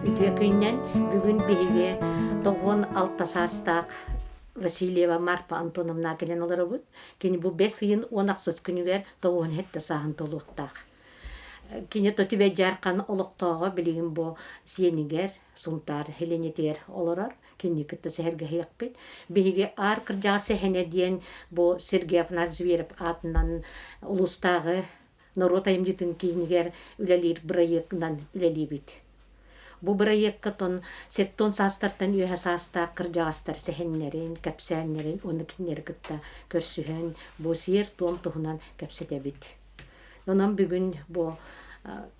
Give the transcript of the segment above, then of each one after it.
Үтүө күннэн бүгүн биһиги 96 саастаах Васильева Марфа Антоновна кэлэн олоробут. Кини бу бэс ыйын 16 күнүгэр 97 сааһын толуохтаах. Кини Тотүбэ Дьаархан олохтооҕо билигин бу сиэнигэр Сунтаар Хеленитигэр олорор. Кинини кытта сэһэргэһиэхпит. Биһиги Аар кырдьаҕас сэһэнэ диэн бу Сергей Афанасьевич Зверев аатынан улуустааҕы норуот айымньытын киинигэр үлэлиир бырайыагынан үлэлиибит. Бу бырайыакка тон сеттон саастартан үөһэ саастаах кырдьаҕастар сэһэннэрин, кэпсээннэрин уонна кинилэри кытта көрсүһэн бу сиэр-туом туһунан кэпсэтэбит. Онон бүгүн бу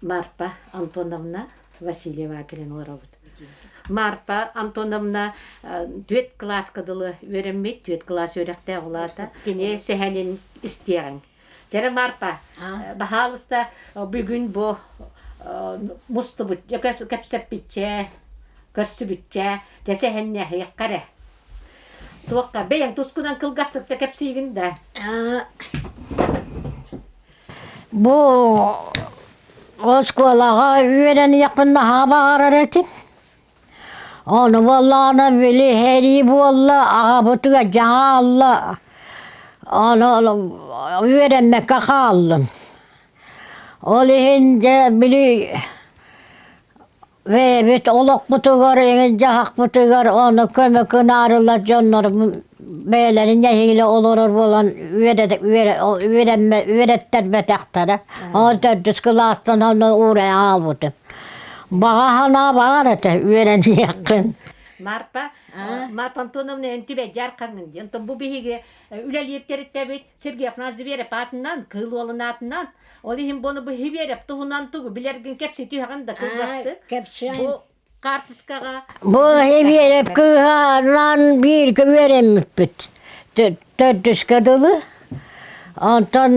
Марпа Антоновна Васильева кэлэн олоробут. Марпа Антоновна түөрт кылааска дылы үөрэммит, түөрт кылаас үөрэхтээх улаата. Кини сэһэнин истиэҕиҥ. Дьэрэ Марпа, баһаалыста бүгүн бу мустубут, кэпсэппиччэ, көрсүбүччэ, дьэ сэһэннэһиэххэ эрэ. Туохха бэйэҥ тускунан кылгастык да кэпсиигин да. Бу оскуолаҕа үөрэниэхпин наһаа баҕарар этим. Ону буоллаҕына били сэрии буолла, аҕабытыгар дьаҥаалла, ону үөрэммэккэ хааллым. Ол иһин дьэ били Бэйэбит олохпутугар, эҥин-дьаһахпытыгар ону көмө гынаарылар дьоннор бэйэлэрин нэһиилэ олорор буолан үөрэттэрбэтэхтэрэ. Ол төрдүс кылаастан онно уурайан хаалбытым. Баҕа санаа баар этэ үөрэниэххин. Марпа, Марпа Антоновна эн түбэ дьаархаҥҥын диэн. Онтон бу биһиги үлэлиир тэрилтэбит Сергей Афанасьевич Зверев аатынан, Кыыл Уолун аатынан Ол иһин буону бу Хибиэрэп туһунан тугу билэргин кэпсии түһэҕин да кылгастык. Кэпсээн. Бу хаартыскаҕа Бу Хибиэрэп кыыһаынан бииргэ үөрэммиппит. Төрдүскэ дылы. Онтон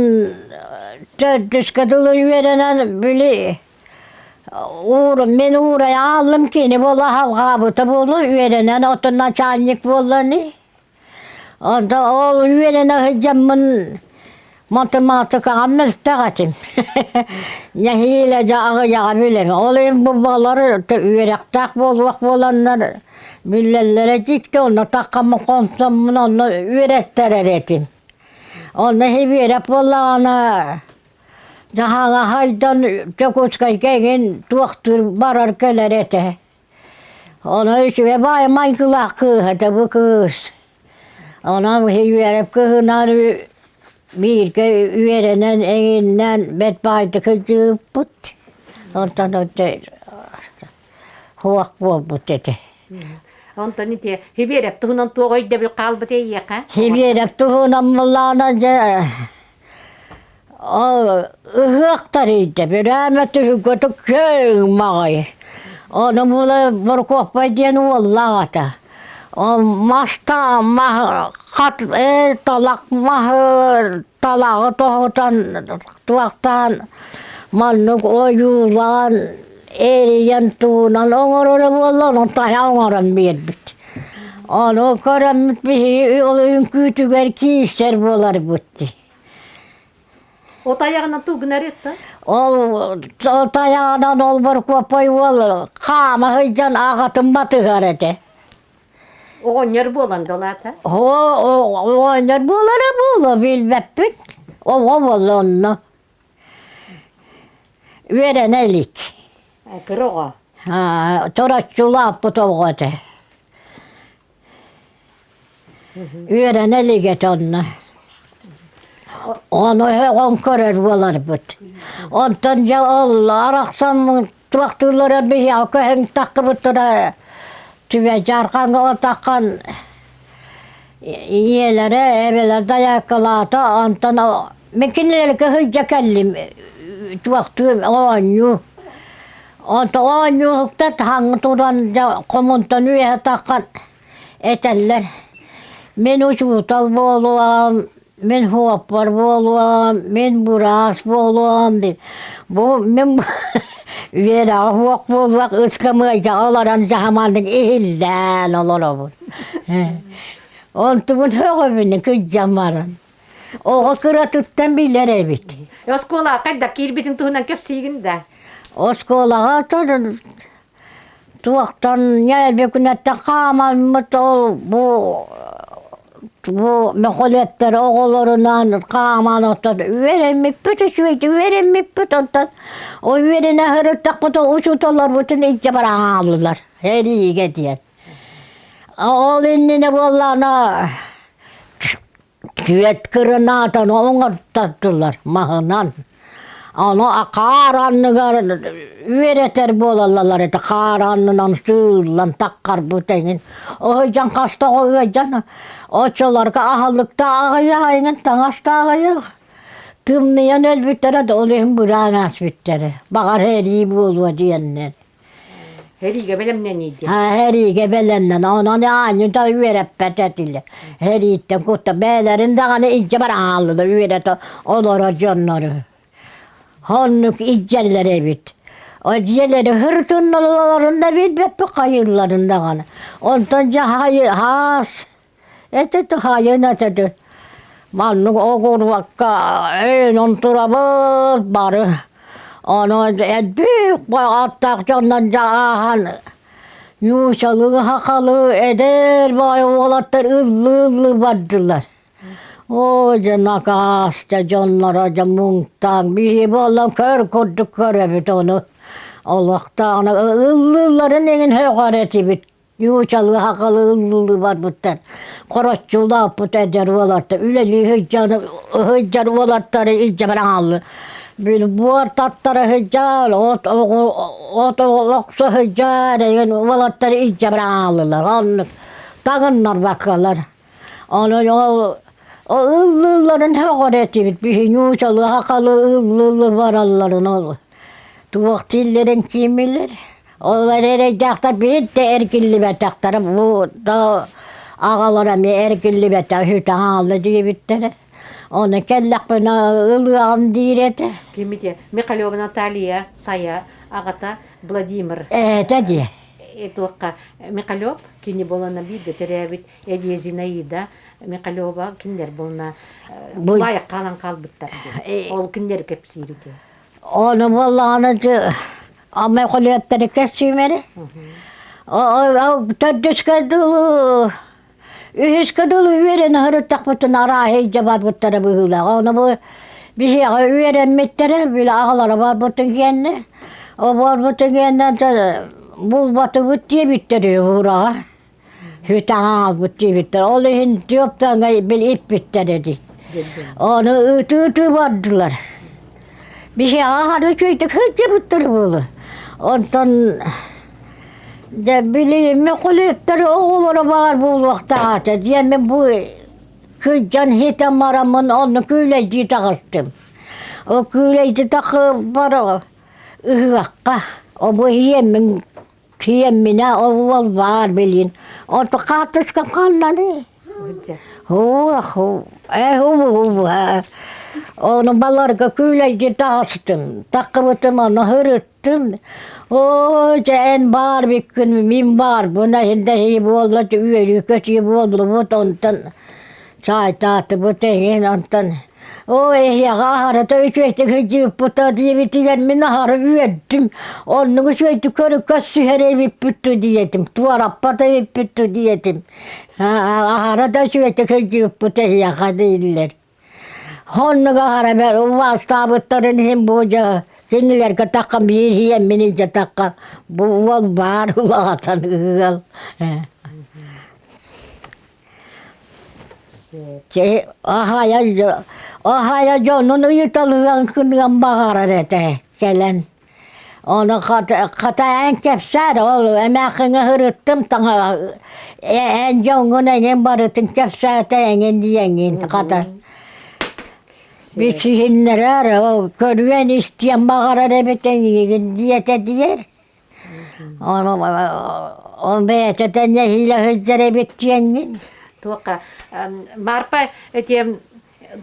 төрдүскэ дылы үөрэнэн били уур мин уурай ааллым кини буола халҕаабыта буолу үөрэнэн оттон начальник буоллани Онто ол үөрэнэ сылдьаммын математикаҕа мөлтөх этим. Нэһиилэ дьэ аҕыйаҕа билэбин. Ол иһин бу балар үөрэхтээх буолуох буоланнар биллэллэрэ дьикти, онно таххаммын хонсоммун онно үөрэттэрэр этим. Онно Сибиэрэп буоллаҕына Дьаһалаһайдан Дьокуускайга эҥин туохтуур барар кэлэр этэ. Ону үчүгэй баай майгылаах кыыс этэ бу кыыс. Онон үөрэп кыыһынан бииргэ үөрэнэн эҥиннэн бэрт баайдык сылдьыбыппыт. Онтон суох буолбут этэ. Онтон ити Хибиэрэп туһунан туох өйдөбүл хаалбыт эйиэхэ? Хибиэрэп туһунан муллаана дьэ Ол ыһыах тэрийдэ, бирээмэ түһүлгэтэ киэҥ маҕай. Ону була Борокуоппай диэн уоллаах этэ. Ол маста мах хат ээ талах маһы талаҕы тоһутан туохтаан маннык ойуулаан эрийэн туунан оҥороро буолла, онон таһа оҥорон биэрбит. Ону көрөммүт биһиги ол үҥкүүтүгэр киирсэр буоларбыт дии. От айаҕынан туу гынар ытта? Ол от айаҕынан ол Борокуоппай уол хаама сылдьан аҕатын батыһар этэ. Оҕонньор буолан долаата? Оҕонньор буолара буолуо билбэппин. Оҕо буолла онно. Үөрэнэ илик. Кыра оҕо. Чороччулааппыт оҕо этэ. Үөрэнэ илик этэ онно. Ону өҕөн көрөр буоларбыт. Онтон дьэ ол арахсан туохтууллара биһиэхэ көһөн таххыбыттара түбэ дьаархаҥҥа отаххан ийэлэрэ эбэлэр дайааккалаата онтон мин кинилэргэ сылдьа кэллим туохтуу оонньуу онтон оонньууһуктар таһаҥҥа туран дьэ хомунтан үөһэ таххан этэллэр мин учуутал буолуом мин суоппар буолуом мин быраас буолуом диир бу мин үөрэҕэ суох буолуох ыскамыайкаҕа олорон дьаһаманнык иһиллээн олоробун онтубун һөҕөбүн кыдьан баран. Оҕо кыратыттан билэр эбит. Оскуолаҕа хайдах киирбитин туһунан кэпсиигин да? Оскуолаҕа туохтан ньээбикинэттэн хаамаммыт ол бу бу мөхөлөттөр оҕолорунаан хааман оттон үөрэммиппит үчүгэйдик үөрэммиппит онтон ол үөрэнэ сырыттахпыт учууталларбытын илдьэ баран хааллылар эриигэ диэн ол иннинэ буоллаҕына Түөт кырынаатан оҥортортулар маһынан. Ону хаар анныгар үөрэтэр буолаллар этэ хаар аннынан сыыллан таххарбыт эҥин. Оһойдьон хаста ыадьан оччолорго аһылыкта аҕыйах эҥин таҥас да аҕыйах. Тымныйан өлбүттэрэ да ол иһин быраан ааспыттара. Баҕар эрии буолуо диэннэр. Эриигэ бэлэмнэнии диэн. Эриигэ бэлэмнэн, онон аанньыта үөрэппэт этилэр. Эрииттэн кутта бэйэлэрин даҕаны илдьэ барааллылар үөрэтэ олорор дьоннору. Оннук илдьэллэр эбит. Дьиэлэри хыртынналаларын да билбэппит хайыылларын даҕаны. Онтон дьэ хаас Ити туһаайын этэ маннык оҕуруокка өйөнөн турабыт бары. Онон элбэх аттаах дьоннон дьааһан ньуучалыы сахалыы эдэр баҕайы уолаттар ыллыы-ыллыы бардылар. Оо дьэ накаас дьэ дьонноро дьэ муҥтаан биһи буолан көр курдук көрөбүт ону. Олохтооҕуна ыллыылларын эҥин һөҕөр этибит Ньуучалыы сахалыы ыллыы барбыттар. Хороччулааппыт эдэр уолаттар үлэлии сылдьан сылдьар уолаттары илдьэ баран хааллы. Били буор таттара сылдьар, от от охсо сылдьар эйигин уолаттары илдьэ баран хааллылар. Оннук таҥыннарбаккалар. Онон ол ыллыылларын һөҕөр этибит биһи ньуучалыы сахалыы ыллыы баралларын ол туох дииллэрин киимилэр. Ол эрэйдээхтэр биир да эргиллибэтэхтэрэ бу да аҕалара эмиэ эргиллибэтэх үһү аалла диэбиттэрэ. Ону кэллэхпинэ ылыаҕым диир этэ. Ким ити? Михалева Наталья Сайа аҕата Владимир. Этэ дии. Туохха Михалев кини буолана бииргэ төрөөбүт Эдиэ Зинаида Михалева кинилэр буолна лайық хаалан хаалбыттар диэн. Ол кинилэр кэпсиир ити. Ону буоллаҕына Ама холуоттары кэссиимэри. Төрдүскэ дылы үһүскэ дылы үөрэнэ сырыттахпытына арааһы илдьэ барбыттара быһыылаах. Ону бу биһиэхэ үөрэммиттэрэ, били аҕалара барбытын кэннэ, ол барбытын кэннэ булбатыбыт диэбиттэр үһү ураҕа. Сүтэҕэ диэбиттэр. Ол иһин түөптаҥҥа били иппиттэр эти. Ону ытыы-ытыы бардылар. Биһиэхэ хары үчүгэйдик сылдьыбыттар буолуо. Онтон дьэ били мөхүлүөптэр оҕолоро баар буолуохтаах этэ диэммин бу кырдьан хитэн бараммын онно күүлэйдии таҕыстым. Ол күүлэйдии тахсыбар ыһыахха обу ийэммин Тиэмминэ ол уол баар билин. Онто хаартыска ханнаны? Ох, э Ону баларга күүлэйди таҕыстым. Таккыбытым ону хырыттым. Оо, дьэ эн баар биккин, мин баарбын, эһиндэһии буолла, үөрүү-көтүү буоллубут, онтон Чаайтаатыбыт эҥин онтон оо эһиэхэ аһарата үчүгэйдик сылдьыбыппыт диэбитигэр мин аһара үөрдүм оннук үчүгэйдик көрө көрсүһэр эбиппит дуу диэтим туораппат эбиппит дуу диэтим аһара да үчүгэйдик сылдьыбыппыт эһиэхэ дииллэр оннук аһара убаастаабыттарын иһин бу дьэ кинилэргэ таххан биир ийэммин илдьэ тахха бу уол баар улаатан ыал Аһайа дьонун ыйыталыан кыныан баҕарар этэ кэлэн. Ону хата эн кэпсээр ол эмээххиҥэ сырыттым таҥа эн дьоҥҥун эҥин барытын кэпсээтэ эҥин диэҥҥин хата. Билсиһиннэрэр ол көрүөн истиэн баҕарар эбит эйигин диэтэ диэр. Ону бэйэтэ нэһиилэ сылдьар эбит диэҥҥин. Туохха Марпа этиэм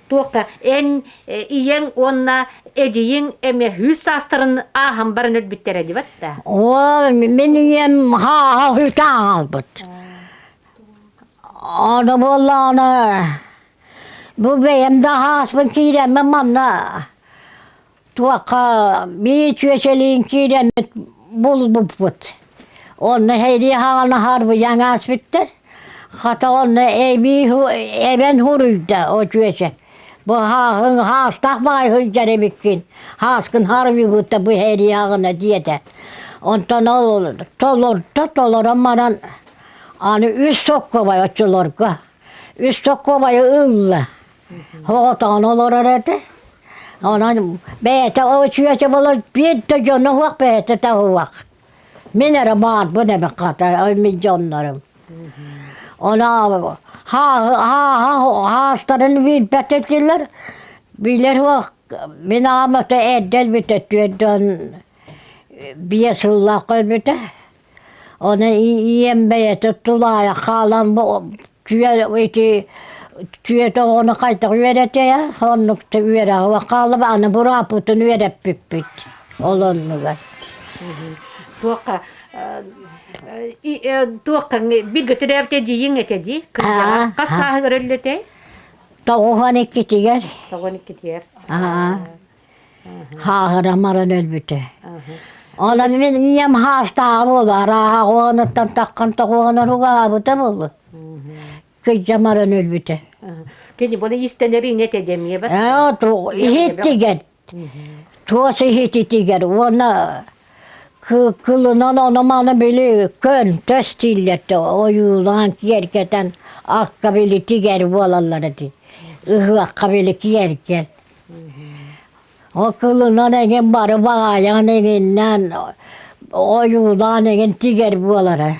туохха эн ийэҥ уонна эдьиийиҥ эмиэ сүүс саастарын ааһан баран өлбүттэрэ дибат да? Оо, мин ийэм хааһа үтэ аҕалбыт. Ону буоллаҕына. Бу бэйэм да ааспын киирэммин манна туохха биир чүөчэлиин киирэммит булбуппут. Онно һэрии хаҕана харбыйан ааспыттар. Хата онно эбии эбэн хуруйда о чүөчэ. Бу хааһын хаастаах баҕайы сылдьар эбиккин. Хааскын харбыйбыта бу һэрии хаҕына диэтэ. Онтон ол толорто толорон баран аны үс соккобай оччолорго үс соккобайы ылла. Оҕотоҕун олорор этэ. Онон бэйэтэ үчүгэйэ буолар биир да дьоно суох бэйэтэ да суох. Мин эрэ баарбын эбит хата мин дьоннорум. Ону хаастарын билбэт этилэр. Билэр суох мин аҕам ото эрдэ өлбүтэ 45 сыллаах өлбүтэ. Ону ийэм бэйэтэ тулаайах хаалан ити түөтэ оҕону хайдах үөрэтиэ оннук да үөрэҕи хаалла аны бырааппытын үөрэппиппит ол оннугар. Туохха туохха бииргэ төрөөбүт эдьиийиҥ этэ дии кырдьаҕас хас сааһыгар өллөтэй? 92-тигэр. 92-тигэр. Хааһыра маран өлбүтэ. Онон мин ийэм хаастааҕа буолуо, арааһа оҕоҕунуттан таххан тоҕуоҕунан угаабыта буолуо. Кыйдьа маран өлбүтэ. Кини буну истэнэр инэтэ демиэбэт. Ээ, иһиттигэр, туос иһититигэр уонна кылынан ону-маны били көнтөс дииллэр ойуулаан киэргэтэн акка били тигэр буолаллар ити. Ыһыахха били киэргэл. Ол кылынан эҥин бары баҕайан эҥиннээн ойуулаан эҥин тигэр буолара.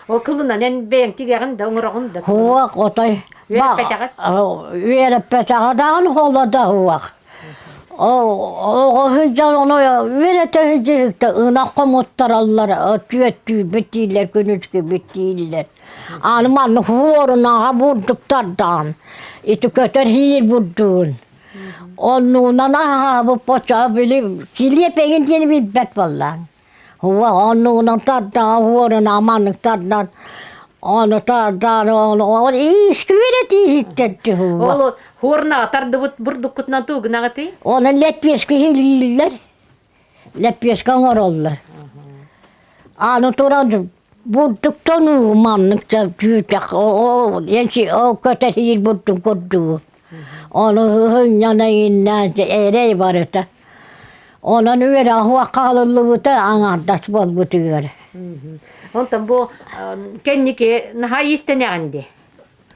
Ол кылынан эн бэйэҥ тигэҕин да оҥороҕун да? Суох, отой Үөрэппэтэҕит? Үөрэппэтэҕэ даҕаны холо да суох. Оҕо сылдьан ону үөрэтэ сылдьыһыкта ынах хомуттараллар, түөттүүрбүт дииллэр, күнүскүбүт дииллэр. Аны маннык хуорунаҕа бурдуктардаан, ити көтөр иһиир бурдугун. Оннугунан аһаабыт боччоҕо били килиэп эҥин диэни билбэт буоллаан. Уо оннугунан тардаан хуорунаҕа маннык тардан ону тардаан ону ол иискүбэр этииһиттэн Ол хуорунаҕа тардыбыт бурдуккутунан туугунаҕытый? Оны лэппиэскэ иһилииллэр. Лэппиэскэ оҥороллор. Аны туран бурдуктан уу маннык түүтэх ол көтөр иир бурдук курдугу. Ону ыһынньана иҥнээн эрэй барыта. Онон үөрэх хаалыллыбыта аҥаардас буолбутугар. Онтон бу кэнники наһаа иистэнэҕин дии.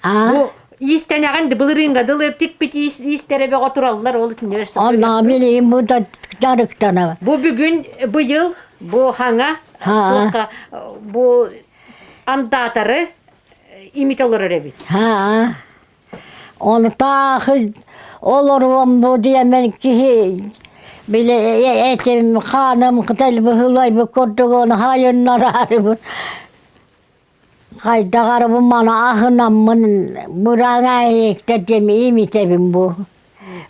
Бу иистэнэҕин былырыынга дылы тикпит иистэрэ бөҕө тураллар ол итиннэр Онно билигин бу да дьарыктана. Бу бүгүн быйыл бу хаҥа бу андаатары имите олорор эбит. Ха. Ону таахы олоруом бу диэмэн киһи били этим хааным кытал быһылайбыт курдук ону хайыннараары Хайдах эрэ бу маны аһынаммын быраҥаайыкта диэм имитэбин бу.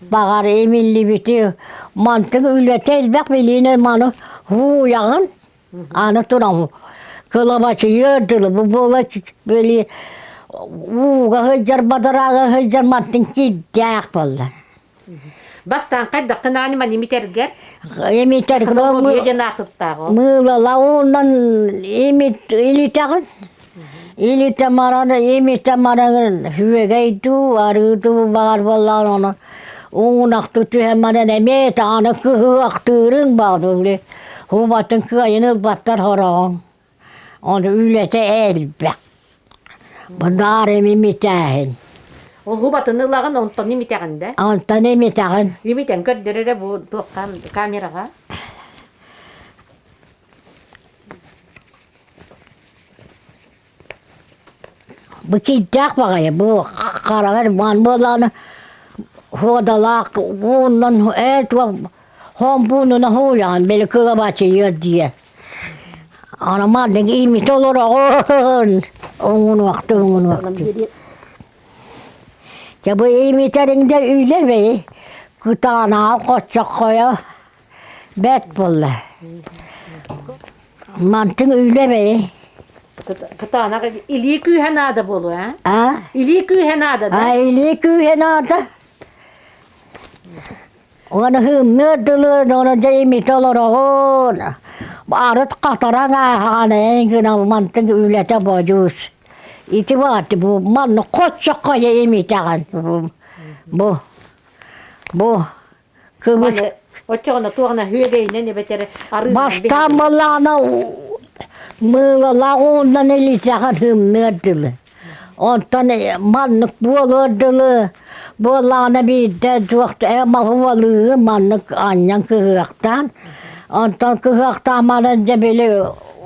Баҕар имиллибити мантыҥ үлэтэ элбэх билиини маны һууйаҕын аны туран кылабачыйыар дылы бу буола били ууга сылдьар бадараага сылдьар мантыҥ кирдээх буолла. Бастаан хайдаххын ааныман имитэргэр? Имитэр диэн аатыттааҕы. Мыылала уунан имит илитэҕин. Илитэ маран имитэ мараҥын үөгэй дуу, арыы дуу баҕар буоллаҕын ону уҥунахтыы түһэн баран эмиэ даҕаны кыһыахтыырыҥ баҕар Һубатын кыайын ылбаттар хороҕоҥ. Ону үлэтэ элбэх. Бынаар имитээһин. Ол һубатын ылаҕын, онтон имитэҕин да? Онтон имитэҕин. Имитэн көрдөр эрэ бу туохха камераҕа. Бу кийттээх баҕайы бу хараҕар баан буолааны хуодалаах ууннан ээ туох хомпуунунан һууйаҕын били кылабачыйыар диye. Аны маннык имитэ олороҕун уҥунуохтуу уҥунуохтуу. Дьэ бу имитэриҥ да үлэ бэйи кытаанаҕа хоччоххойо бэрт буолла. Мантыҥ үлэ бэйи. Кытаанах илии күүһэ наада буолуо, аа? А? Илии күүһэ наада да? А илии күүһэ наада. Уонна хыымныар дылы ону дьэ имитэ олороҕун. Арыт хатаран ааһаҕын эн гына мантыҥ үлэтэ бодьуус. Ити баати бу манна хоччоххо имитэҕин бу бу кыбыс Маны оччоҕуна туоҕуна үөгэйинэн эбэтэр арыынан Бастаан буоллаҕына мыылалаах уунан илитэҕин хыымныар дылы. Онтон маннык буолуор дылы буоллаҕына биирдэ туох маһуолыыгы маннык анньан кыһыахтаан, онтон кыһыахтаан баран дьэ били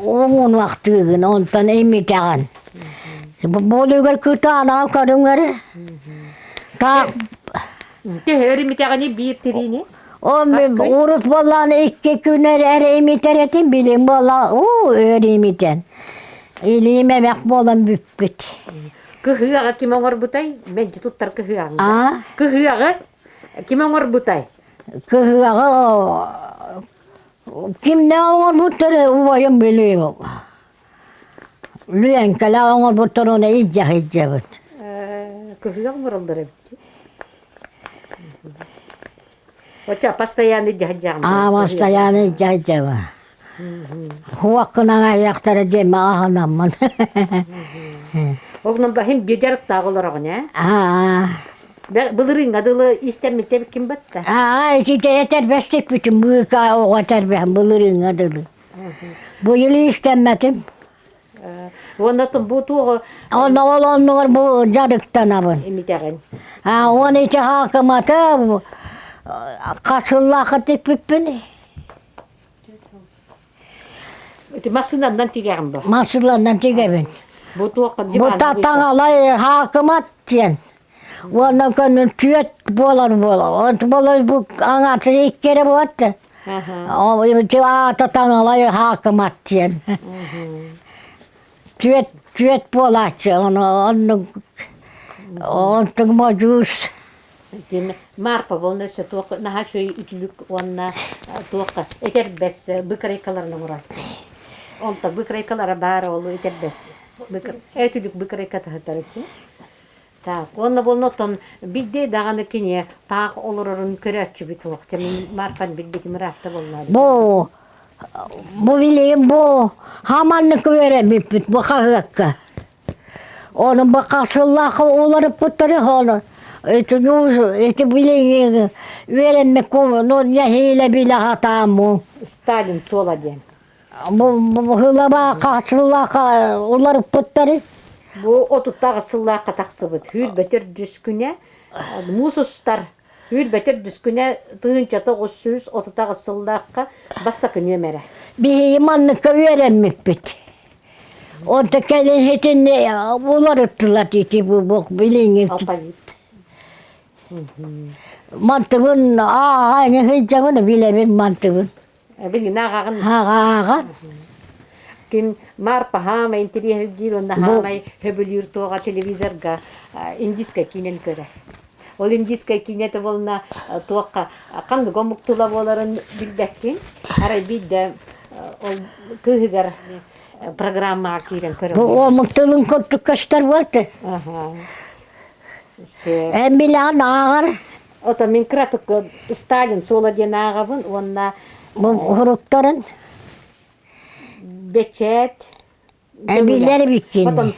уҥунуохтыыгын, онтон имитэҕин. Буолугар кытаанаҕа көрүҥ эрэ. Таах Төһө имитэҕини биир тириини? Ол мин урут буоллаҕына икки күн эрэ эрэ имитэр этим, билин буолла уу өр имитэн. Илиим эмэх буолан бүппүт. Кыһыаҕы ким оҥорбутай? Мэлдьи туттар кыһыаҕыҥ. Аа? Кыһыаҕы ким оҥорбутай? Кыһыаҕы кимнээх оҥорбуттар убайым билиим. Лүөҥкэлээх оҥорбуттар уонна илдьэ сылдьабыт. Кыһыах оҥороллор эбит. Оччо постоянно илдьэ сылдьаҕын. Аа, постоянно илдьэ сылдьабын. Хуаккынан айахтара диэмэ аһынаммын. Оҕунан баһын биир дьарыктаах олороҕун ээ? Аа. Былырыыҥҥа дылы истэммиттэ ким батта? Аа, ити этэрбэстикпитин быыка оҕо этэрбэһин былырыыҥҥа дылы. Быйыл иистэммэтим. Уонна бу туоҕу Онно ол оннугар бу дьарыктанабын. Имитэҕин. А уон ити хаакымата хасыллаахха тикпиппин. Ити массыынаннан тигэҕин бу? Массыынаннан тигэбин. Бу туохха Бу таҥалай хаакымат диэн. Уонна көннүн түөт буолар буола. Онт буолар бу аҥаатын икки эрэ буолатта. Аата таҥалай хаакымат диэн. Түөт түөт буолааччы ону оннук онтук модьуус. Марпа буолна өссө туох наһаа үчүгэй үтүлүк уонна туохха этэрбэс быкарайкаларын оҥорооччу. Онто быкарайкалара баар ол этэрбэс үтүлүк быкарайка таһытар ити. Так, уонна буолна оттон биирдэ даҕаны кини таах олорорун көрөөччүбүт суох. Дьэ мин Марфан билбитим ыраатта буолла. Бу бу билигин бу хаманнык үөрэммиппит бу хаһыакка. Ону бу хасыллаах уларыппыттары ону ити ити билигин үөрэммит ну нэһиилэ билэ сатааммын. Сталин суола диэн. Бу хасыллаах уларыппыттары. Бу отуттаах сыллаахха тахсыбыт Хүүрбэтэр дүскүнэ муус устар Хүүрбэтэр дүскүнэ 1938 сыллаахха бастакы нүөмэрэ. Биһиги манныкка үөрэммиппит. Онто кэлин итинни уларыттылар ити бу билиҥҥи. Алфавит. Мантыбын ааҕа сылдьабын билэбин мантыбын. Билигин ааҕаҕын. Ааҕаҕын. Ким Марпа хаамай интириэһиргиир уонна хаамай сөбүлүүр туоҕа телевизорга индийскэй киинэни көрөр. Ол индийскэй киинэтэ буолна туохха ханнык омук тыла буоларын билбэккин. Арай биирдэ ол кыыһыгар программаҕа киирэн көрөр. Бу омук тылын курдук көстөр буолты. Эн билэҕин ааҕар. Ото мин кыратык Сталин суола диэн ааҕабын уонна Уруктарын бэчээт Билэр эбиккин. Потом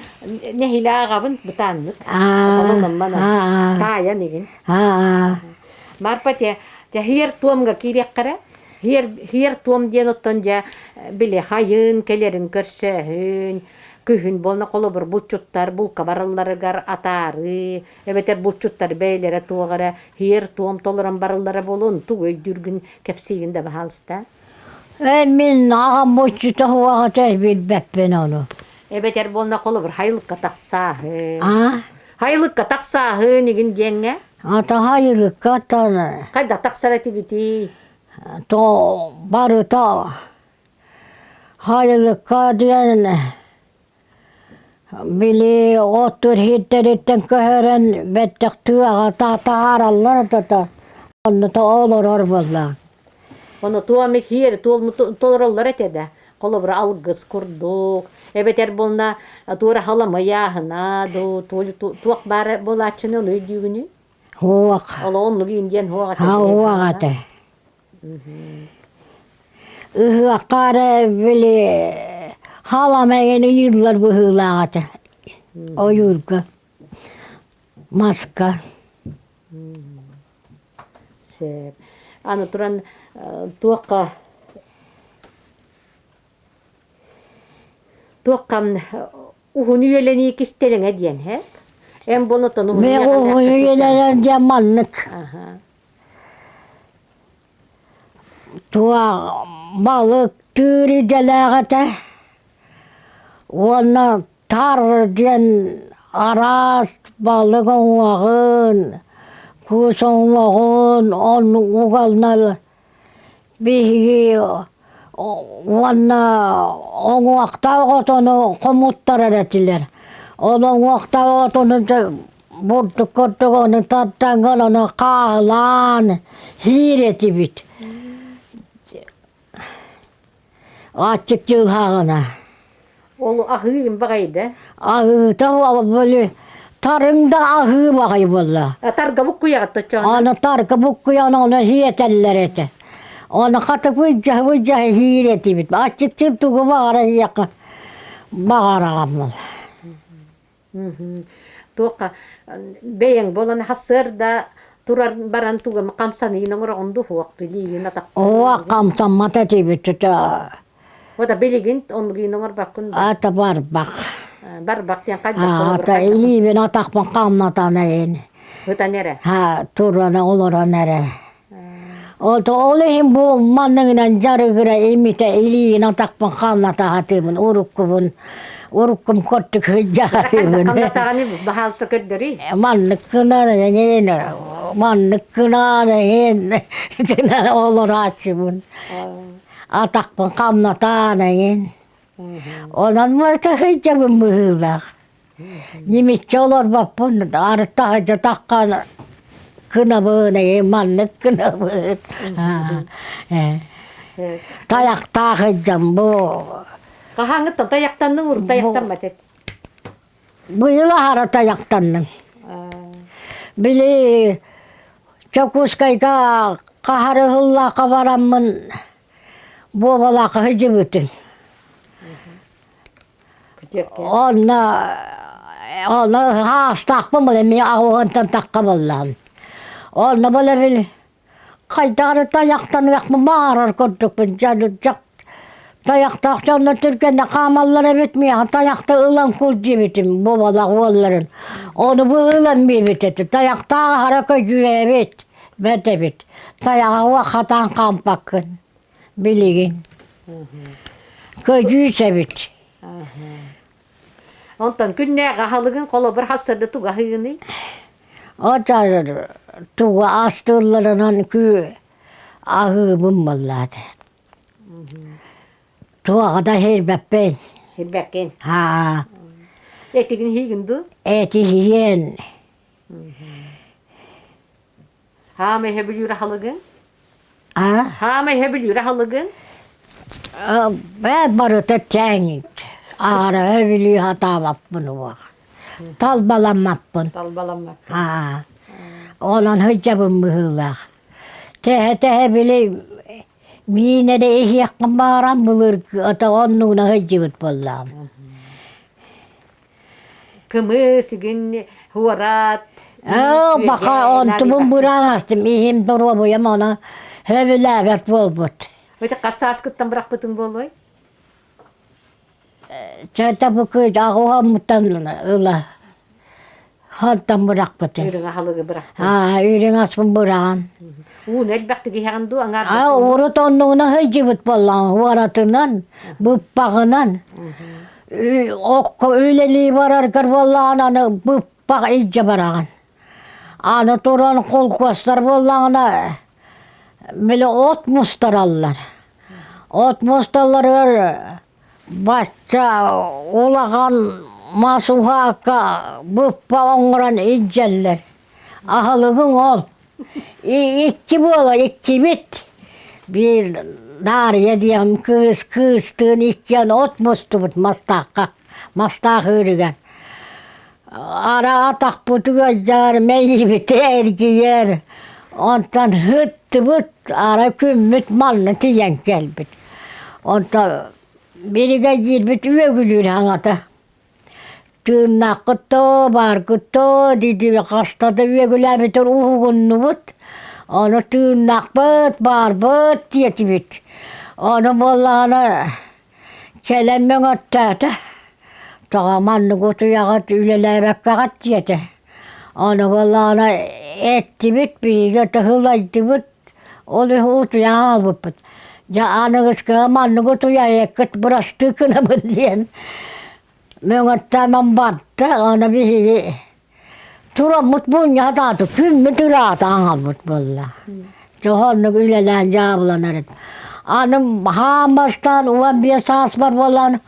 нэһилэ ааҕабын бытааннык. Таайан игин. Марпа те хиэр туомга киириэххэрэ. Хиэр хиэр туом диэн оттон дьэ били хайын кэлэрин көрсөөһүн, күһүн буолна холобур булчуттар булка баралларыгар атаарыы, Эбэтэр булчуттар бэйэлэрэ туох эрэ һиэр-туом толорон бараллара буолуон тугу өйдүүргүн кэпсиигин да баһаалыста. Ээ мин аҕам булчута суоҕа билбэппин ону. Эбэтэр буолна холобур хайылыкка тахсааһын. Аа? Хайылыкка тахсааһын игин диэҥҥэ. Ата хайылыкка тан. Хайда тахсар этигитий? То барыта хайылыкка диэн Били оттуур иһиттэриттэн көһөрөн бэттэх тыаҕа таһаараллар тото онно олорор буоллаҕа. Ону туом иһиэр толороллор этэ да. Холобура алгыс курдук, эбэтэр буолна туора халамайааһына дуу, туох баар буолааччыны ону өйдүүгүнүй? Хуох. Ол оннук индиэн хуох этэ. Хуох этэ. Ыһыахха эрэ били халамайын ыйыыллар быһыылаах этэ. Ойуурга, маска. Сөп. Аны туран туохха туохха уһун үйэлэнии кистэлэҥэ диэн һэт? Эн буолан уһун Мен уһун үйэлэнэн диэн маннык. Туох балык түүр идэлээх этэ уонна Тар диэн араас балык уҥуоҕун, кус уҥуоҕун оннук угаллар биһиги уонна уҥуохтаах отону хомуттарар этилэр. Ол уҥуохтаах отону бурдук курдук ону тартаҥҥын ону хааһылаан сиир этибит. Аччык дьылһааҕына. Ол аһыы баҕайда. Аһыыта били тарыҥ да аһыы баҕай буолла. Тарга буккуйаҕыт оччоҕуна. Аны тарга буккуйан ону сиэтэллэр этэ. Ону хата быдьаһы-быдьаһы сиир этибит. Аччыктыыр тугу баҕара сиэххэ баҕараҕаммын. Туохха бэйэҥ буолан хассыарда турар баран тугу хамсаныйын оҥороҕун дуу суох билиигин атаххын Оо, хамсаммат этибит тута. Ота билигин оннугун оҥорбаккын да Ата барбах. Барбах диэн хайдах Ата илиибин атахпын хамнатан эйин. Ытан эрэ. Ха туран олорон эрэ. Ол иһин бу манныгынан дьарыгыра имитэ илиигин атахпын хамната сатыыбын уруккубун уруккум курдук сылдьа сатыыбын. Хамнатаҕыны баһаалса көрдөрүй. Маннык гынан эҥин маннык гынан эҥин гынан олорааччыбын. Атахпын хамнатаан эҥин. Онон мырта сылдьабын быһыылаах. Ньимиччи олорбоппун, арыт таһырдьа гынабын, маннык гынабын. Тайахтаах сылдьан бу. Хаһааҥҥыттан тайахтанныҥ урут тайахтаммат эт. Быйыл аһара тайахтанным. Били Дьокуускайга хаһарыһыллаахха бараммын буобалаахха сылдьыбытым. Онно онно хаастаахпын була эмиэ аҕыһынтан тахха буоллаҕым. Онно була били хайдах эрэ тайахтаныахпын баҕарар курдукпун дьадырдьах тайахтаах дьоннор түргэнник хаамаллар эбит миэхэ тайахта ылан кул диэбитим боболох уолларын. Ону бу ылан биэбит этэ тайахтаах аһара көдьүүрээбит бэрт эбит. Тайаҕа хатаан хаампаккын. Билигин көдьүүс эбит. Онтон күннээҕи аһылыгын холобур хассарда тугу аһыыгыный? Отар тугу астыылларынан күү аһыыбын буоллаат. Туоҕа да иһирбэппин. Иһирбэккин? Haa. Этигин иһиигин дуу? Эти иһиэн. Хаамай сөбүлүүр аһылыгыҥ? А? Хаамай сөбүлүүр аһылыгыҥ? Бээ барыта тэҥ. Аара өбүлүү сатаабаппын уох. Талбаламмаппын. Талбаламмаппын. Аа. Онон сылдьабын быһыылаах. Тэһэ-тэһэ били миин эрэ иһиэххин баҕаран былыр ата оннугуна сылдьыбыт буоллаҕым. Кымыс, игин, хуорат, Оо, баха онтубун быраан астым, иһим доруобуйам ону сөбүлээбэт буолбут. Өтө хас сааскыттан бырахпытыҥ буолуой? Чэ бу кыыс аҕыһаммыттан ыла хантан бырахпытым. Үрүҥ аһылыгы бырахтым. Аа, үрүҥ аспын быраҕан. Ууну элбэхтик иһэҕин дуу, аҥаар Аа, урут оннугуна сылдьыбыт буоллаҕым, уоратынан, быппаҕынан. Окко үлэлии бараргар буоллаҕына аны быппах илдьэ бараҕын. Аны туран холкуостар буоллаҕына били от мустараллар. От мусталларыгар бачча улахан мас уһаакка быппа оҥорон илдьэллэр. Аһылыгыҥ ол. Икки буолар, иккибит. Биир Даарыйа диэн кыыс кыыстыын иккиэн от мустубут Мастаахха, Мастаах үөрүгэр. Ара атахпыт ыалдьар, мэйиибит эргийэр. Онтон ыттыбыт, арай күммүт манна тиийэн кэлбит. Онтон биригэдьиирбит үөгүлүүр хаҥата. Тыыннааххыт доо, бааргыт доо дии-дии хаста да үөгүлээбитин уһугуннубут. Ону тыыннаахпыт, баарбыт диэтибит. Ону буоллаҕына кэлэн мөҥөттөөтө. Тоҕо маннык утуйаҕыт, үлэлээбэккэҕит диэтэ. Ону буоллаҕына эттибит, биһиги тыһылайдыбыт, Ол иһин утуйан хаалбыппыт. Дьэ аныгыскыга маннык утуйаайыккыт бырастыы гынабын диэн мөҥөттөмөн барда. Аны биһиги тураммыт мунньа сатаатык, күммүт ыраата аҥалбыт буолла. Дьэ оннук үлэлээн дьаабыланар этим. Аны хаан бастаан 15 сааспар буолан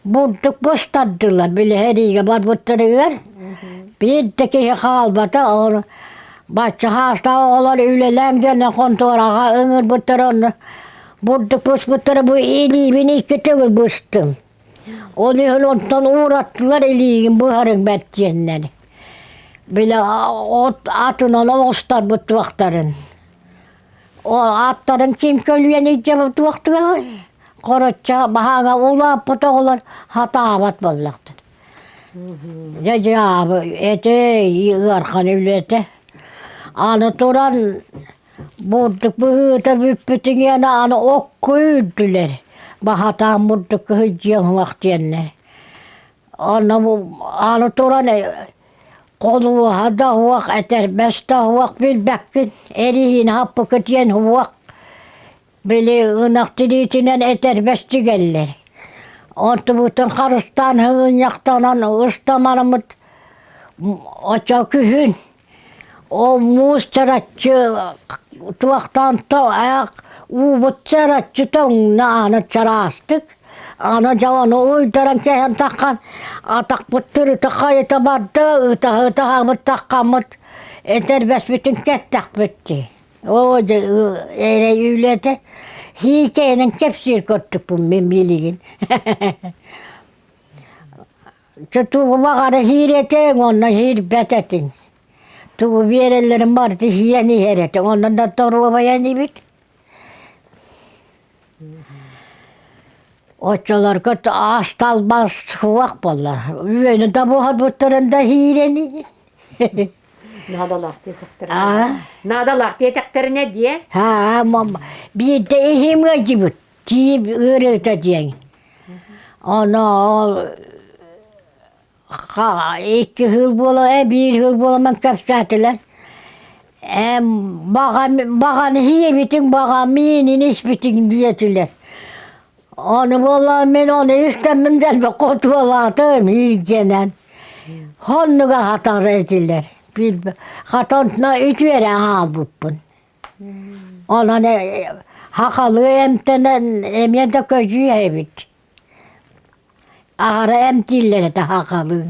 Бурдук быстардылар, били сэриигэ барбыттарыгар. Биир да киһи хаалбата, ол бачча хаастаах оҕолор үлэлээн диэн хонтуораҕа ыҥырбыттара онно бурдук быспыттара бу илиибин икки төгүл быстым. Ол иһин онтон уураттылар илиигин быһарыҥ бэрт диэннэр. Били от атынан оҕустарбыт туохтарын. Ол аттарын ким көлүйэн илдьэ туохтугаҕый? Короче, баһааҥа улааппыт оҕолор хатаабат буоллахтар. Дьэ дьаабы эти ыарахан үлэтэ. Аны туран бурдук быһыыта бүппүтүн иэнэ аны окко үүрдүлэр. Баһатаан бурдук кыһыйдьыан уһуох диэннэр. Аны аны туран Холуоһа да уох, этэрбэс да уох билбэккин, эриһиини хаппыкы диэн уох. Били ынах тириитинэн этэрбэс тигэллэр. Онтубутун харыстаан сыгынньахтанан ыстамарымыт оччо күһүн ол муус чараччы туохтаан аах уубут чараччы тоҥно аны чараастык Аны дьэ ону уйдаран кэһэн таххан атахпыт тырыта хайыта барда, ытаһы-ытаһабыт таххаммыт этэрбэспитин кэттэхпит дии. Оо дьэ эрэй үлэтэ һиикэйинэн кэпсиир көртүкпүн мин билигин. Чэ тугу баҕара һиир этиҥ, онно һиирбэт этиҥ. Тугу биэрэллэрин барыта һиэн иһэр этиҥ, онон да доруобайа инибит. Оччолорго аас талбас суох буолла. Үөнү да буһарбыттарын да иһиирэни. Наадалаах диэтэхтэринэ. Наадалаах диэтэхтэринэ диэ. Haa, биирдэ иһим ыалдьыбыт. Тиип ыарыыта диэн. Ону ол икки сыл буола, биир сыл буоламан кэпсээтилэр. Эм баҕан иһиэбитиҥ, баҕа миинин испитиҥ диэтилэр. Ону буоллаҕа мин ону истэммин дэлби хотуолаатым иирдьэнэн. Хоннуга хатар этилэр. Хатонтно үтүөрэ хаалбыппын. Онон хахалыы эмтэнэн эмиэ да көдьүүһэ эбит. Аһара эмтииллэр этэ хахалыы.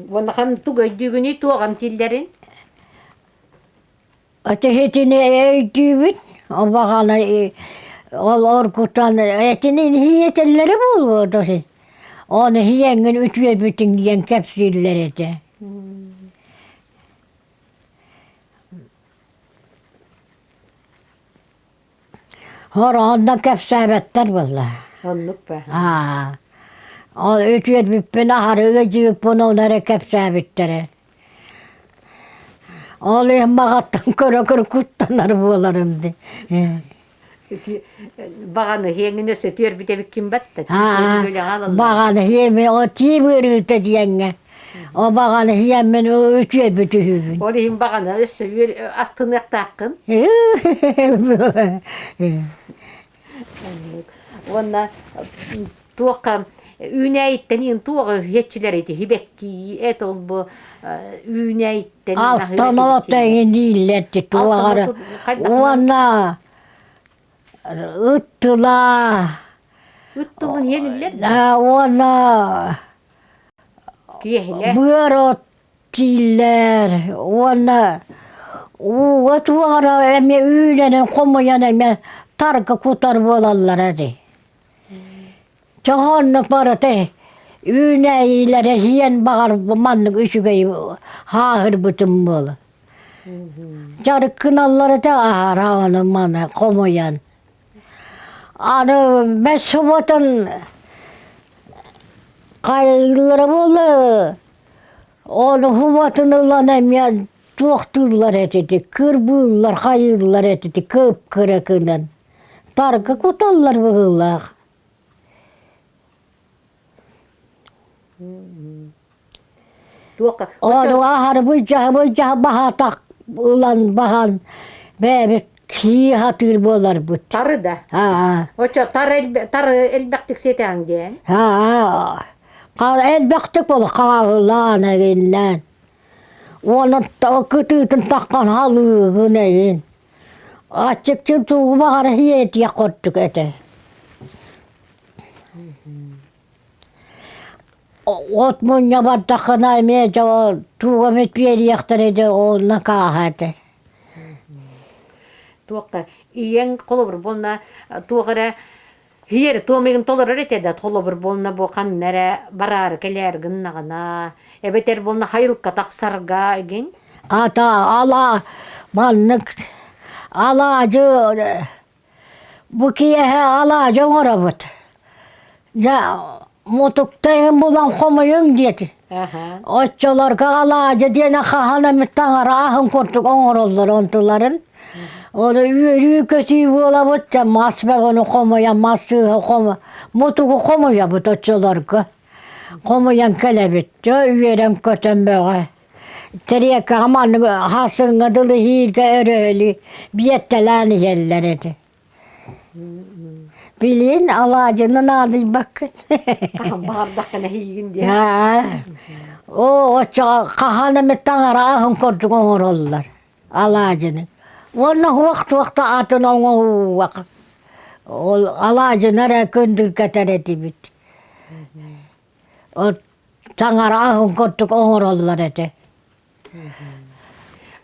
Уонна тугу өйдүүгүнүй, туох эмтииллэрин? Этиһитини өйдүүбүт, баҕана ол оргутан этини иһиэтэллэрэ буолуо тоси. Ону иһиэҥҥин үтүөбүтүҥ диэн кэпсииллэр этэ. Хороонно кэпсээбэттэр буолла. Оннук ба. Аа. Ол үтүөрбүппүн аһары ыдьыыппын ону эрэ кэпсээбиттэрэ. Ол иһин баҕаттан көрө-көрө куттанар буоларым дии. Баҕаны иһиэҥҥин өссө түөрбүт эбиккин батта. Баҕаны иһиэмин о тиим ыарыыта диэҥҥэ. О баҕаны иһиэммин үтүөрбүт үһүбүн. Ол иһин баҕаны өссө астыныахтааххын. Уонна туохха үүнээйиттэн иин туох үһүөччүлэр ити хибэкки эт ол бу үүнээйиттэн Алтан оҕото дииллэр туоҕара уонна ыт тыла ыт тылын иэниллэр уонна киэһилэ быар от дииллэр уонна ууга туоҕара эмиэ үүнэрин хомуйан эмиэ. Тарга кутар буолаллара дии. Чоһооннук барыта үүнээйилэрэ сиэн баҕар маннык үчүгэй хааһырбытым буола. Дьарыккыналлар этэ аһара ону маны хомуйан. Аны бэс субботун хайыыллара буолла Ону хубатын ылан эмиэ туохтууллар этити, кырбыыллар, хайыыллар этити кып-кыра гынан. Тарга куталлар быһыылаах. Туохха? Ону аһары былдьаһа-былдьаһа баһаатах ылан баһан бэйэбит кии хатыыр буоларбыт. Тары да? Аа. Очо тары, тары элбэхтик сиэтэҕиҥ диэн? Аа. Элбэхтик ол хааһылаан эриннээн уонна кытыытын таххан халыыгын эйин аччыктыыр тугу баҕара сиэтиэх курдук этэ от мунньа бардаххына эмиэ дьэ тугу эмит биэриэхтэрэ дьэ ол накааһа этэ Туохха ийэҥ холобур буолна туох эрэ Иһиэр туомигын толорор этэ да холобур буолна бу ханна эрэ бараары кэлээр гыннаҕына эбэтэр буолна хайылка тахсарга игин Ата ала маннык алаадьы бу киэһэ алаадьы оҥоробут. Дьэ мутуктайын булан хомуйуҥ диэти. Оччолорго алаадьы диэни хаһан эмит таҥара аһын курдук оҥороллор онтуларын. Ону үөрүү-көтүү буолабыт, дьэ мас бөҕөнү хомуйан, мас сыыһа хому мутугу хомуйабыт оччолорго. Хомуйан кэлэбит, дьэ үөрэн-көтөн бөҕө. Тэриэккэҕэ маннык хасыҥҥа дылы иһииргэ өрөһөлүү биэттэлээн иһэллэр этэ. Билин алаадьыны наадыйбаккын. Хаһан баҕардаххына иһиигин диэн. Оо, оччоҕо хаһан эмит таҥара аһын курдук оҥороллор алаадьыны. Уонна туох-туох да атын оҥоһууга ол алаадьыны эрэ күндүргэтэр этибит. Таҥара аһын курдук оҥороллор этэ.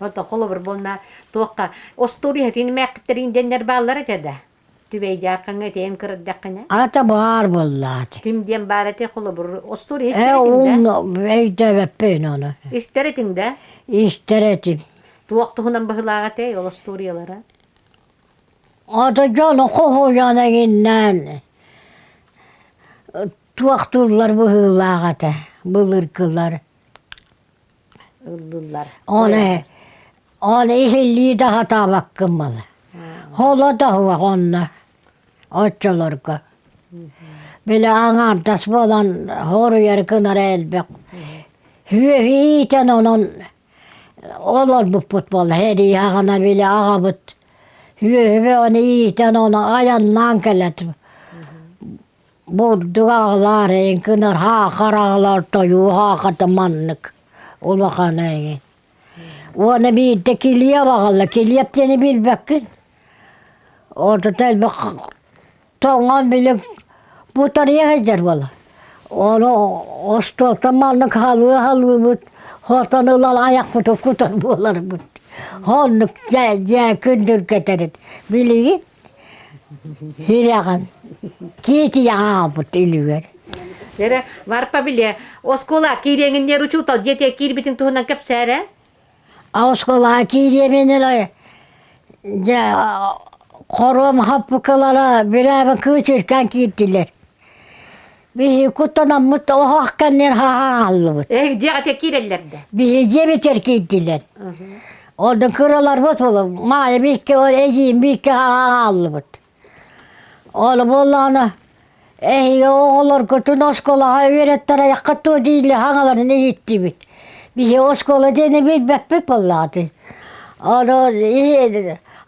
Ото холобур буолна туохха остуоруйа тинимээххиттэриин диэннэр бааллар этэ да түбэйдээххиҥҥэ этиэн кырырдаххына Ата баар буоллаат. Ким диэн баар этэ холобур остуоруйа Э истэр этиҥ да өйдөөбөппүн ону. Истэр этиҥ да Истэр этим. Туох туһунан быһылаах этэй ол остуоруйалара? Ата дьону хоһуйан эҥиннээн туохтууллар быһыылаах этэ былыргылар. Ыллыыллар. Оны оны иһиллии да сатаабаккын малы. Холо да суох онно оччолорго. Били аҥаардас буолан хоруйар гынара элбэх. Үөһү иитэн онон олорбуппут буолла. Сэрии саҕана били аҕабыт үөһүбэ ону иитэн ону айаннаан кэлэт Бурдук аҕалаар эйиҥ хаахар аҕалар тойуу хаахата маннык улахана эҥин. Уонна биирдэ килиэп аҕалла, килиэп диэни билбэккин. Ортото элбэх тоҥон били бутарыйа сылдьар буолар. Ону остуолтан маннык халыы-халыыбыт, хотон ылан айахпытын кутар буоларбыт. Оннук дьэ дьэ күндүргэтэрит. Билигин Сирэҕин киитийэҕэ үлүгэр. Эрэ, Марпа биле, оскуола киириэҥиннэр учуутал дьиэтигэр киирбитин туһунан кэпсээрэ. Оскуола киириэмин элэ дьэ хоруом хаппыкылара бирээбэ кыычыркаан киирдилэр. Биһи куттанаммыт оһох кэннин хааллыбыт. Э, дьиэҕэ киирэллэр да? Биһи дьиэбитигэр киирдилэр. Онно кыраларбыт буолан, Маайа бииккэ эдьиийим бииккэ хааллыбыт. Ол буоллаҕына, эһиги оҕолоргутун оскуолаҕа үөрэттэр айаххыт дуо дииллэр хаҥаларын иһиттибит. Биһи оскуола диэни билбэппит буоллаҕа Ону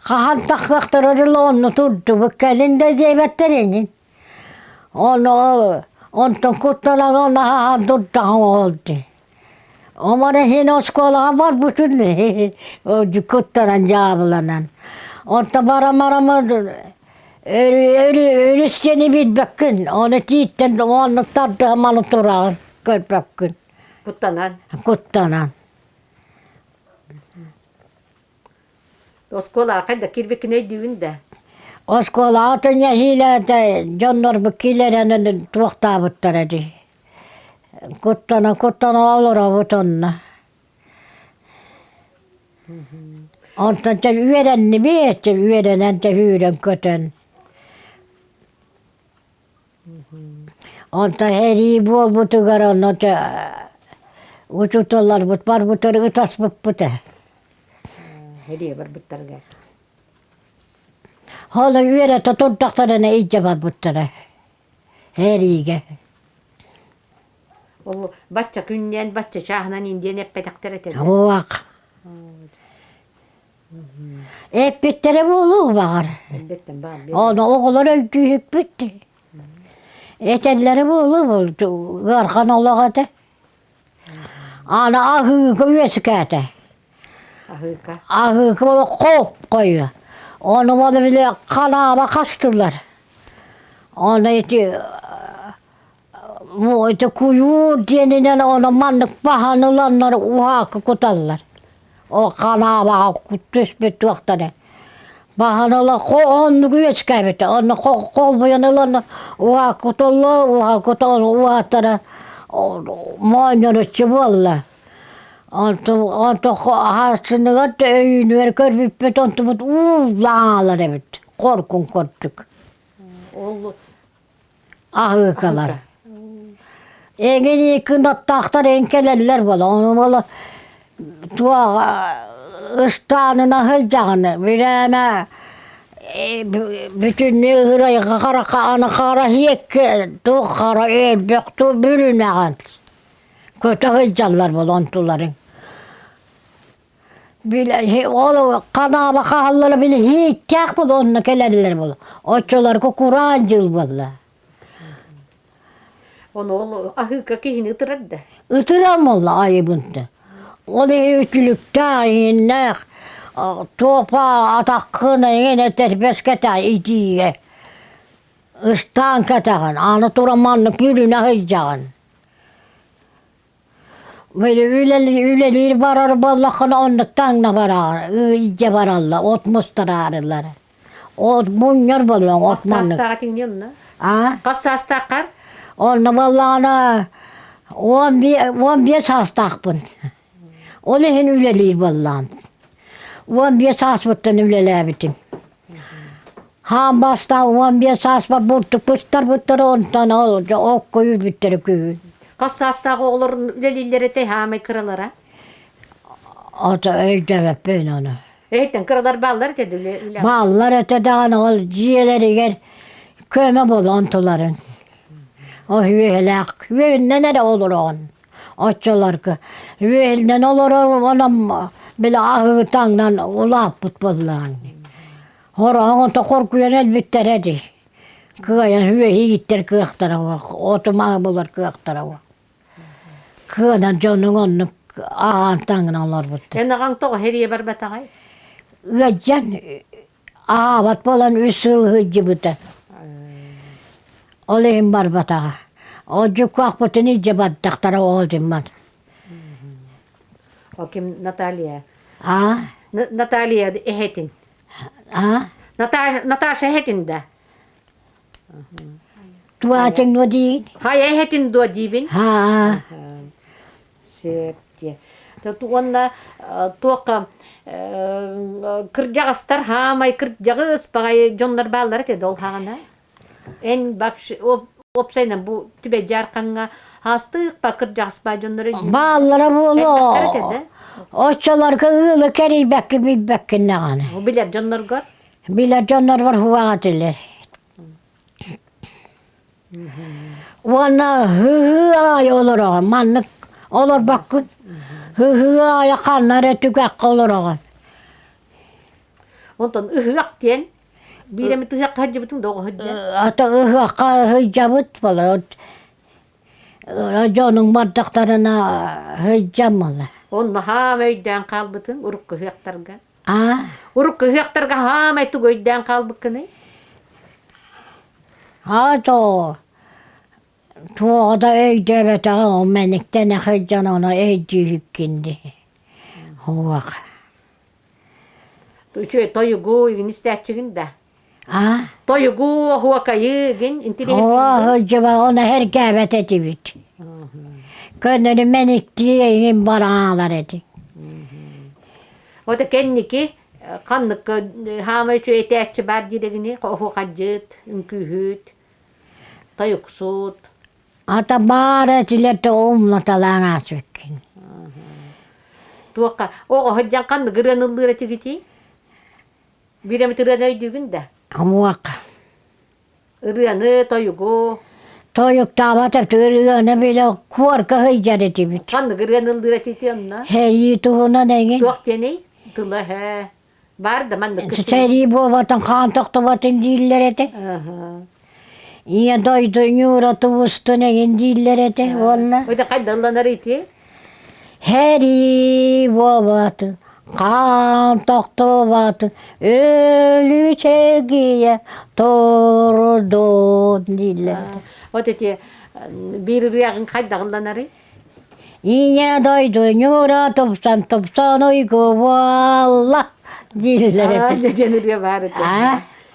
хаһан тахсыахтара дылы онно турдубут, кэлин да диэбэттэр ини. Ону онтон куттанан наһаа турдаҕым ол дии. Омар иһин оскуолаҕа барбытын куттанан дьаабыланан. Онтон барам-барама өрүс диэни билбэккин, ону тииттэн оннук тардыһаманы тураҕын көрбөккүн. Куттанан. Куттанан. Оскуолаҕа хайда киирбиккин өйдүүгүн да? Оскуолаҕа түнэһиилээтэ дьоннорбут киилэрэн туохтаабыттара дии. Куттана-куттана олоробут онно. Онтон чэ үөрэннибит, чэ үөрэнэн чэ үүрэн-көтөн. Онтон эрии буолбутугар онно чэ учууталларбыт барбытар ытаспыппыт ээ. Эрие барбыттарыгар. Ол үөрэтэ турдахтарына илдьэ барбыттара эриигэ. Ол бачча күннээн, бачча чааһынан индиэн эппэтэхтэр этэ да? Уох. Эппиттэрэ буолуо баҕар. Эрдэттэн баар Ону оҕолор өйдүүһүкпүт. Этэллэрэ буолуо ыарахан олох этэ. Аны аһыыка үөскээтэ. Аһыыка. Аһыыка буола хоп хойу. Ону буола били ханаама хастылар. Ону ити ити куйуур диэнинэн ону маннык баһан ыланнар уһаакка куталлар. Ол ханаабаҕа түспүт туохтара. Баһан ыла оннук үөскээбитэ. Онно холбуйан ылан уһаакка куталлар, уһаакка кутан уһааттара моонньоруччу буолла. Онтон онтон аһааччыныгар да өйүүнүгэр көрбүппүт онтубут уу лаҥаалар эбит хоркун курдук. Ол Аһыыкалар. Эҥин кынаттаахтар эҥ кэлэллэр буола. Ону буола туох ыстаанына сылдьаҕын бирээмэ бүтүннүү ыһырайга харахха аны хара һиэккэ туох хара өлбөх туу бүрүнэҕин көтө сылдьаллар буола онтуларыҥ. Били ол ханаба хааллара били һииктээх буолла онно кэлэллэр буолла. Оччолорго кураан дьыл буолла. Ону ол аһыыка киһини ытырар да? Ытыран буолла айыбынты. Ол иһи үтүлүктээх, иһиннээх, туопа атаххын эҥин этэрбэс кэтэ итиигэ. Ыстаан кэтэҕин, аны туран маннык бүрүнэ сылдьаҕын. Үлэлиир барар буоллаххына оннук таҥна бараҕын, илдьэ бараллар, от мустараарылар. От мунньар буолуоҥ, от Хас маннык. саастаах этиҥ онно? А? Хас саастааххар? Онно буоллаҕына 15 саастаахпын. Ол иһин үлэлиир буоллаҕым. 15 сааспыттан үлэлээбитим. Хаан бастаан 15 сааспар бурдук быстарбыттара, онтон ол окко үүрбүттэрэ күһүн. Хас саастаах оҕолор үлэлииллэр этэй хаамай кыралара? Ото өйдөөбөппүн ону. Эһиттэн кыралар бааллар этэ үлэ Бааллар этэ даҕаны ол дьиэлэригэр көмө буолан онтуларын. О үөһэлээх үөһүнэн эрэ олороҕун. Оччолорго үөһүнэн олорор онон били аһыы таҥнан улааппыт буоллаҕын. Хороҕон ото хоргуйан өлбүттэрэ дии. Кыайан үөһи ииттэр кыахтара суох, оту-маһы булар кыахтара суох. Кыанан дьонуҥ оннук аҕаан таҥнан олорбуттар. Эн аҕаҥ тоҕо хэрийэ барбатаҕай? Ыадьан аһаабат буолан үс сыл сылдьыбыта. Ол иһин барбатаҕа. Ол дьуккаахпытын илдьэ бардахтара ол дьимман. Ол ким Наталья? А? Наталья эһэтин. А? Наташа, Наташа эһэтин да? Туаатыҥ дуо диигин? Хайа эһэтин дуо диибин? Haa. Сөп диэ. Уонна туохха кырдьаҕастар хаамай кырдьаҕыс баҕайы дьоннор бааллар этэ да ол хаҕана? Эн вообще уопсайынан бу түбэ дьаархаҥҥа хаастык кырдьаҕас баа дьоннор Бааллара элбэхтэр этэ буолуо. да? Оччолорго ыалы кэрийбэккин билбэккин даҕаны. Билэр дьонноргор? Билэр дьоннорбор хуаҕа этилэр. Уонна һыһыы аайы олороҕун, маннык олорбоккун. Һыһыы аайы ханна эрэ түгэххэ олороҕун. Онтон ыһыах диэн биир эмит ыһыахха сылдьыбытыҥ да оҕо сылдьан? Ата ыһыахха сылдьабыт буолар. Дьонуҥ бардахтарына сылдьан буолар. Онно хаама өйдөөн хаалбытыҥ урукку ыһыахтарга? Аа? Урукку ыһыахтарга хаамай тугу өйдөөн хаалбыккыный? Аа тоо туоҕа да өйдөөбөтөҕүм ол мэниктэн сылдьан ону өйдүүһүккүн дии. Уох. Үчүгэй тойугу игин истээччигин да? А? Тойугу, оһуокайы гин Оо, сылдьыба, ону эргээбэт этибит. Көннөрү мэниктии эйигин бараалар этиҥ. Ото кэнники ханнык хаамай үчүгэй этээччи баар диирэгини оһуохайдьыт, үҥкүүһүт, тойуксут. Ата баар этилэр да умнаталаан ааспыккын. Туохха оҕо сылдьан ханнык ырыаны ыллыыр этигитий? Биир эмит ырыаны өйдүүгүн да? Хомуок. Ырыаны, тойугу. Тойуктаабат ырыаны билэ куорка сылдьар этибит. Ханнык ырыаны ыллыыр этити онно? Сэрии туһунан эҥин. Туох диэний? Тыла һэ. Баар да маннык Сэрии буолбатын хаан тохтубатын дииллэр этэ. Ийэ дойду ньуура тубустун эҥин дииллэр этэ уонна. Өйдө хайдалланар ити? Сэрии буолбатын хаан тохтубатын өлүү чэгийэ турдун дииллэр. Вот эти биир ырыаҕын хайдаҕылланарый? Ийэ дойду ньуура тупсан тупсан уйгу буолла дииллэр этэ. Диэн ырыа баар этэ.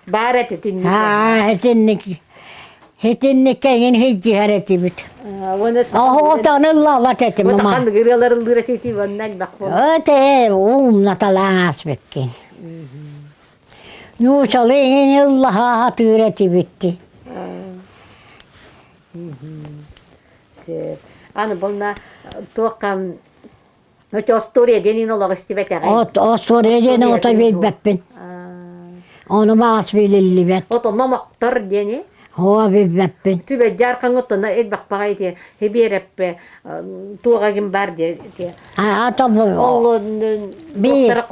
Баар этэ итинник. Аа, итинник Итинник эҥин сылдьыһар этибит. Оһоҕотону ыллаабат этим ама. Ханнык ырыалар ыллыыр этити уонна элбэх буолла. Өтэ уумнаталаан ааспыккын. Нуучалы эҥин ыллаһа сатыыр этибит. Аны буолна туохха Очо остуоруйа диэн олох истибэтэҕин. От остуоруйа диэн ото билбэппин. Ону баҕас билиллибэт. Ото номоктор диэни. Оо билбэппин. Түбэ дьаархаҥыттана элбэх баҕай ити хибиэрэппэ туоҕа ким бар диэ ити. Ата Ол биир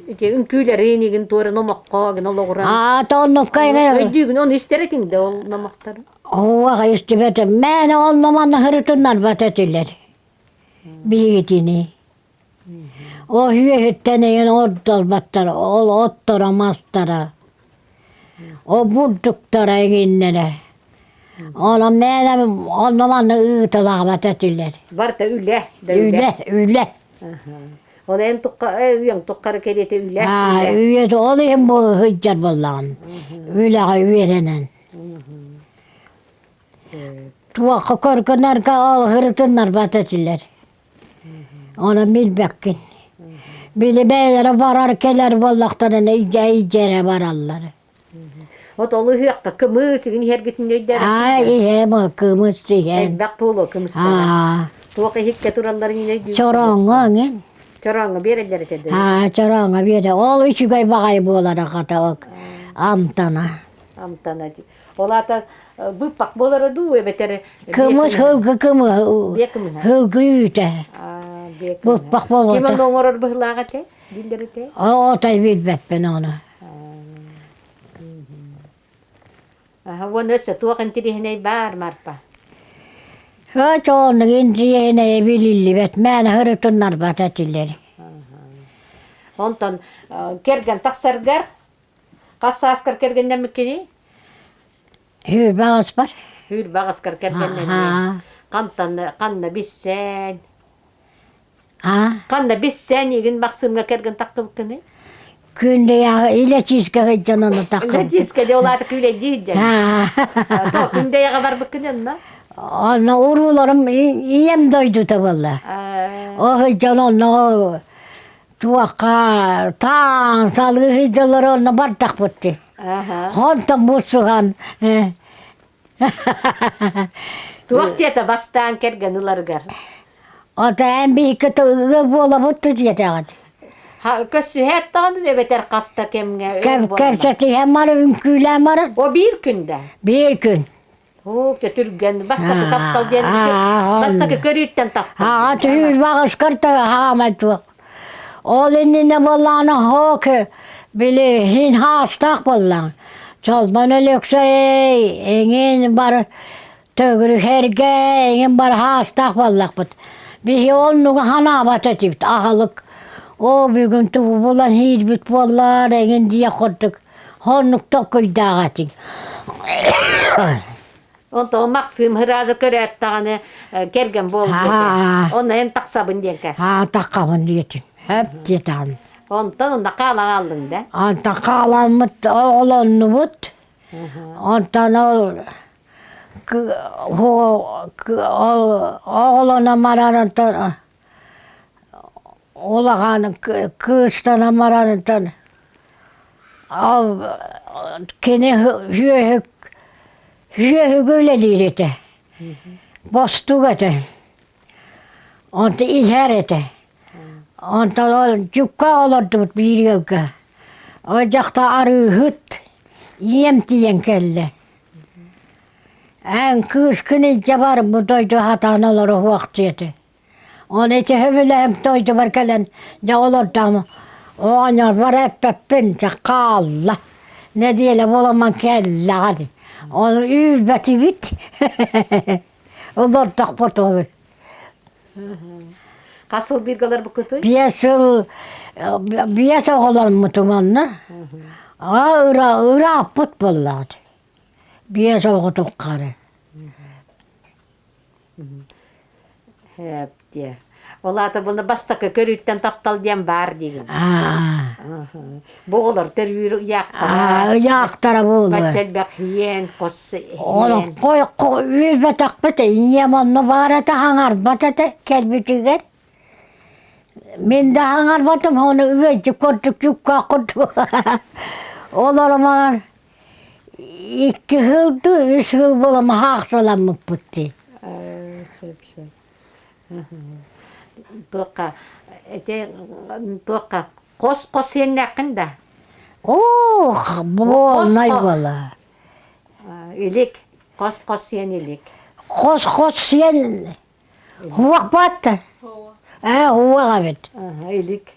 ити үҥкүүлэрин игин туора номокко гин олоҕуран. Ата оннукка Өйдүүгүн ону истэр этиҥ да ол номохтору. Ууга истибэтим. Мээнэ онно манна һырытыннарбат этилэр. Биһигитини. Ол үөһүттэн эйэн ордорботтор, ол отторо мастара, ол бурдуктара эҥиннэрэ. Онон мээнэ онно манна ыыталаабат этилэр. Барыта үлэ, да үлэ. Үлэ, үлэ. Ол эн тухха үйэҥ туххары кэриэтэ үлэ. Аа, үйэ ол иһин бу сылдьар буоллаҕым. Үлэҕэ үөрэнэн. Туохха көргөнөргө ол ырытыннарбат этилэр. Ону билбэккин. Били бэйэлэрэ барар кэлэр буоллахтарына илдьэ эрэ бараллар. Вот ол ыһыахха кымыс игин иһэргитин өйдөөбөккүн Аа иһэм кымыс иһэн. Элбэх буолуо кымыстара. Туох иһиккэ туралларын өйдүүр. Чорооҥҥо эҥин. Чорооҥҥо биэрэллэр этэ дуу? Аа чорооҥҥо биэрэ. Ол үчүгэй баҕайы буолара хата амтана. Амтана. Ол аата быыппах буолара дуу эбэтэр Кымыс һылгы кымыһа биэ кымыһа. Һылгы үүтэ. Быыппах буолбата. Ким ону оҥорор быһылаах этэ? Биллэр этэ? Отой билбэппин ону. Уонна өссө туох интириэһинэй баар, Марпа? Чооннук интириэһинэйэ билиллибэт, мээнэ ырытыннарбат этилэр. Онтон кэргэн тахсаргар Хас сааскар кэргэннэммиккиний? Хүүрбэ аҕыспар. Хүүрбэ аҕыскар кэргэннэннин. Хантан ханна биссээн? Аа? Ханна биссээн игин Махсымҥа кэргэн тахтыбыккыный? Күндэйэҕэ илэчиискэ сылдьан ону таххыбыт. Илэчиискэ дьэ ол аата күүлэйдии сылдьан. То Күндэйэҕэ барбыккын онно? Онно урууларым ийэм дойдута буолла. Ол сылдьан онно Туохха таан салгыы сылдьаллар онно бардахпыт дии. Онтон бусуһан Туох диэтэ бастаан кэргэн ыларыгар? Ото эн биһикки ыал буолабыт диэтэҕит. Көссүһээт даҕаны эбэтэр хаста кэмҥэ Кэпсэтиһэн баран үҥкүүлээн баран. О биир күн да? Биир күн. Оо, дьэ түргэн. Бастакы таптал диэн бастакы көрүүттэн таптал. Аа, түүл баҕыскар хаамай туох. Ол иннинэ буоллаҕына хоок били хин хаастаах буоллаҕ. Чолбон Өлөксөй эҥин бар төгүрүхэргэ эҥин бар хаастаах буоллахпыт. Биһи оннуга ханаабат этибит аһылык. Оо бүгүн тугу булан иирбит буоллар эҥин диэх курдук Оннук толкуйдаах этиҥ. Онтон Максим ыраазы көрөөт даҕаны кэргэн буолбут этэ. Онно эн тахсабын диэн кэс. Аа, таххабын диэтим. Хөп диэтэҕим. Онтон онно хаалан хааллыҥ да? Онтон хааламмыт оҕолоннубут. Онтон ол оҕолонон баран онтон улахан кыыстанан баран онтон ол кини сүөһү сүөһүгэ үлэлиир этэ. Бостуук этэ. Онтон иһэр этэ. Онтон ол дьукка олордубут биир ыалга. Ол дьахтар арыыһыт, ийэм тиийэн кэллэ. Эн кыыскын илдьэ бар, бу дойду сатаан олоруһуох диэтэ. Ону ити сөбүлэһэн дойдубар кэлэн дьэ олордоҕум оҕонньорбор эппэппин дьэ хаалла. Нэдиэлэ буоламмын кэллэҕэ дии. Ону үүрбэтибит. Олордохпут ол. Хас сыл бииргэ олорбуккутуй? Биэс сыл биэс оҕоломмутум онно. Аа ырааппыт буоллаҕа Биэс оҕо туххары. Һээп диэ. Ол аата буну бастакы көрүүттэн таптал диэн баар диигин. Бу оҕолор төрүүр ыйаахтара. Ыйаахтара буолуо. Бачча элбэх иэн, хос иэн. Үүрбэтэхпит ийэм онно баар этэ, хаҥарбат этэ кэлбитигэр. Мин да хаҥарбатым, ону үөйдүк курдук, дьуккаах курдук. Олоруманан Икки сыл дуу, үс сыл буолан хаахсыламмыппыт дии. Сөп сөп. Туохха ити туохха хос-хос сиэннээххин да? Оо, буолнай буола. Илик, хос-хос сиэн илик. Хос-хос сиэн уох баатта. Ээ, уох эбит. Илик.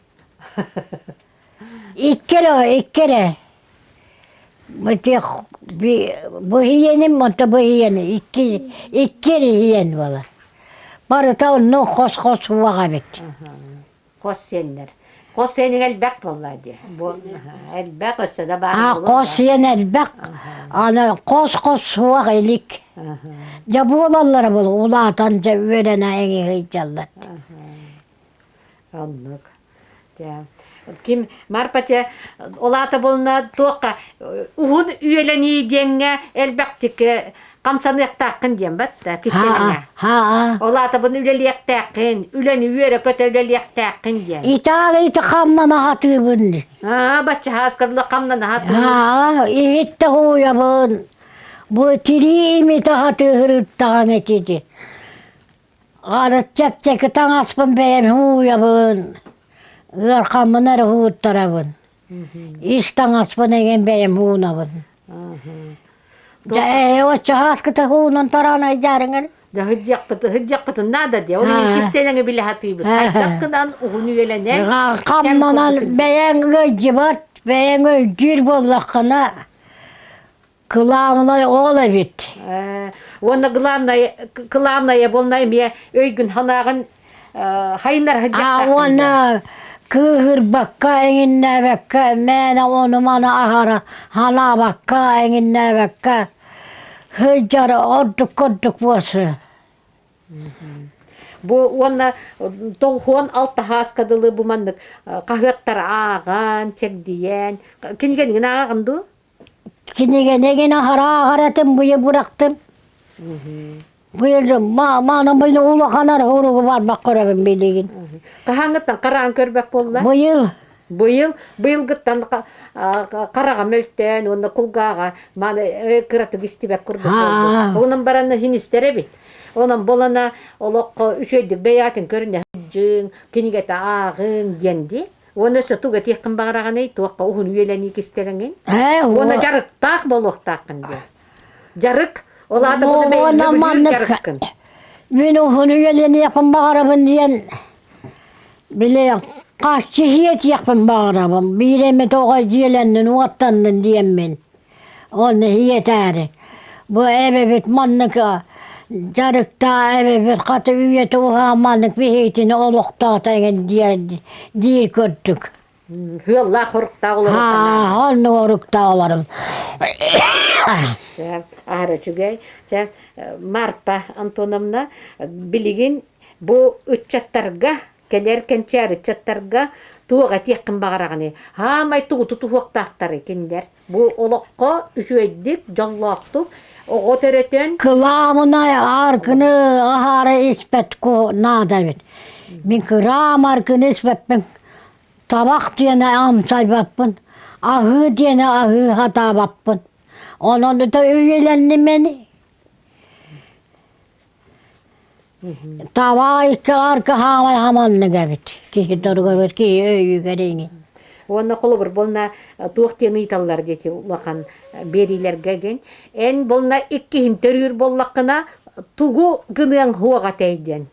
Икки эрэ, икки эрэ. Бу иһиэним, онто бу иһиэни, икки, икки эрэ иһиэн буолар. Барыта онно хос-хос уох эбит. Хос сиэннэр. Хос сиэниҥ элбэх буолла дии. Бу элбэх өссө да баар А буолуо хос сиэн элбэх, аны хос-хос суох илик. Дьэ буолаллара буолуо, улаатан дьэ үөрэнэ эҥин сылдьаллар. Оннук. Дьэ, ким Марпа дьэ ол аата буолна туохха уһун үйэлэнии диэҥҥэ элбэхтик хамсаныахтааххын диэн бат да кистэлэҥэ. Ха-а. Ол аата буну үлэлиэхтээххин, үлэни үөрэ-көтө үлэлиэхтээххин диэн. Итаага ити хамнана хатыыбын. Аа, баччаһааска хамнана хатыыбын. Аа, иһиттэ хууйабын. Бу тирии имитэ хатыыһырыттаҕаҥ этити. Арыт чэпчэки таҥаспын бэйэм һууйабын, ыархаммын эрэ һууттарабын. Ис таҥаспын эҥин бэйэм һуунабын. Дьэ ээ оччо ааскыта һуунан тараан айдаарыҥар. Дьэ һыддьахпыт һыддьахпытын наада дии. Ол иһин кистэлэҥи билэ сатыыбыт. Хайдах гынан уһун үйэлэнэн Хамнанан бэйэҥ ыалдьыбат, бэйэҥ өйдүүр буоллаххына Кылаабынай ол эбит. Уонна главное, главное буолна эмиэ өйгүн санааҕын хайыннар А уонна кыыһырбакка, эҥиннээбэккэ, мээнэ ону-маны аһара санаабакка, эҥиннээбэккэ сылдьар ордук курдук буолсу. Бу уонна тоҕуон алта һааска дылы бу маннык хаһыаттар ааҕан, чэгдийэн, кинигэнигин ааҕаҕын дуу? Кинигэнигин аһара этим быйыл бырахтым. Быйыл маана быйыл улаханар уругу барбах көрөбүн билигин. Хаһааҥҥыттан хараан көрбөк буолла? Быйыл. Быйыл быйылгыттан хараҕа мөлтөөн уонна кулгааҕа мааны кыратык истибэт курдук буолбут. Онон баран иһин истэр эбит. Онон болана олоххо үчүгэйдик бэйэҕитин көрүнэ сылдьыҥ, кинигэтэ ааҕыҥ диэн дии. Уонна өссө тугу этиэххин баҕараҕыный, туохха уһун үйэлэнии кистэлэҥин? Уонна дьарыктаах буолуохтааххын диэн. Дьарык, ол аата буну бэйэҥ дьарыккын. Мин уһун үйэлэниэхпин баҕарабын диэн били хас иһиэтиэхпин баҕарабын. Биир эмит оҕо дьиэлэннин, уоттаннын диэммин. Онно иһиэтээри. Бу эбэбит маннык дьарыктаа эбэбит хата үйэтэ уһаан маннык биһиитини олохтоото эҥин диэн диир көрдүк. Ыаллаах хоруктаах олорор. Оннук оруктаах олорум. Чэ, аһара үчүгэй. Чэ, Марпа Антоновна, билигин бу ыччаттарга, кэлэр кэнчээри ыччаттарга Туох этиэххин баҕараҕыный? Хаамай тугу тутуһуохтаахтарый кинилэр? Бу олоххо үчүгэйдик, дьоллоохтук оҕо төрөтөн Кылаамынай аркыны аһаара испэт наада эбит. Мин кыраам аркыны испэппин, табах диэни амсайбаппын, аһыы диэни аһыы сатаабаппын. Онон да үйэлэнним ини. Табаа икки арка хаамай хаманнык эбит. Киһи доруга киһи өйүгэр иҥин. Уонна холобур буолна туох диэн ыйыталлар диэти улахан биэриилэргэ диэн. Эн буолна иккиһин төрүүр буоллаххына тугу гыныаҥ хуоҕа этэй диэн.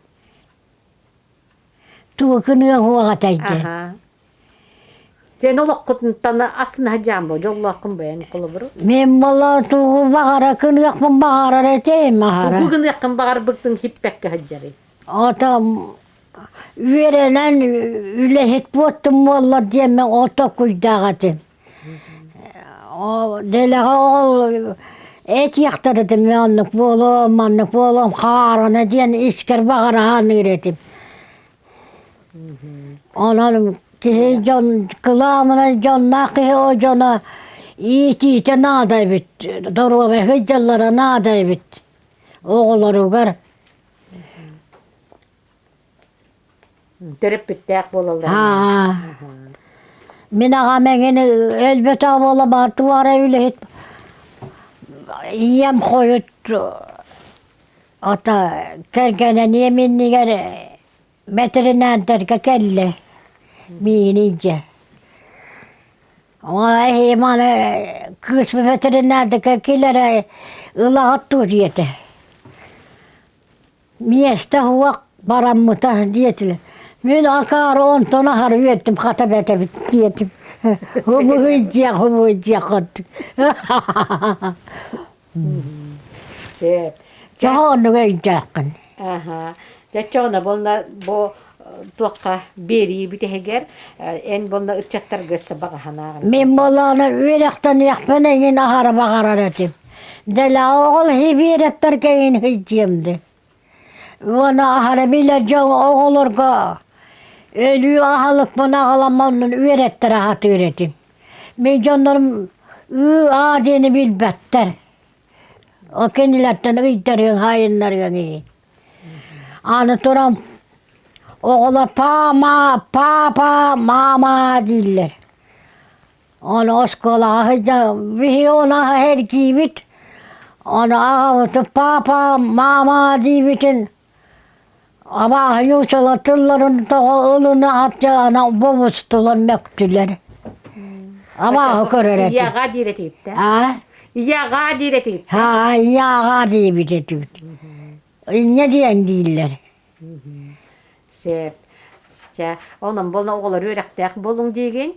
Тугу гыныаҥ хуоҕа этэй диэн. Сен олоххутунтан астына сылдьаан бу дьоллооххун бэйэн холобуру. Мин була тугу баҕара кыныахпын баҕарар этим аһара. Тугу гыныаххын баҕарбыттын хиппэккэ сылдьарый? Ото үөрэнэн үлэһит буоттум буоллар диэммин ото куйдаах этим. Дэлэҕэ ол этиэхтэр этим мен оннук буолуом, маннык буолуом, хаарана диэн искэр баҕараһаныыр этим. Онон киһи дьон кылаамына дьонноох киһи ол дьоно иитиитэ наада эбит, доруобай сылдьаллара наада эбит оҕолоругар. Төрөппүттээх буолаллар. Аа. Мин аҕам эҥин өлбөтөх буола баар туора үлэһит ийэм хойут Ата кэргэнэниэм иннигэр бэтэринээрдэргэ кэллэ миигин илдьэ. Эһиги маны кыыс бэтэринээрдэргэ килэрэ ылаҕыт дуо диэтэ. Миэстэ суох бараммыта диэтилэр. Мин акаары онтон аһары үөрдүм хата бэтэбит диэтим. Хубуһуйдьиэх хубуһуйдьиэх курдук. Сөп. Тоҕо оннук өйдөөххүн? Аха. Дьэ буолна бу туохха биэрии бүтэһигэр эн буолна ыччаттарга өссө баҕаһанааҕын. Мин буолаана үөрэхтэниэхпин эҥин аһара баҕарар этим. Дэлэҕэ оҕол хибиэрэптэргэ эҥин сылдьыам Уонна аһара билэр дьон оҕолорго өлүү аһылыкпын аҕаламмын үөрэттэрэ сатыыр этим. Мин дьоннорум ыы-аа диэни билбэттэр. Ол кинилэртэн ыйдарыаҥ, хайыннарыаҥ иһин. Аны туран оҕолор паа-маа, паа-паа, маамаа дииллэр. Ону оскуолаҕа сылдьан биһиги ону эргийбит, ону аҕабытын папа, мама диибитин абааһы нууччалар тылларын тоҕо ылына аттыана бобустулар мөктүлэр. Абааһы көрөр этим. Ийэҕэ диир этигиттэ. Аа? Ийэҕэ диир этигиттэ. Аа, ийэҕэ диэбит этибит. Инньэ диэн дииллэр. Сөп. Чэ, онон буолла оҕолор үөрэхтээх буолуҥ диигин.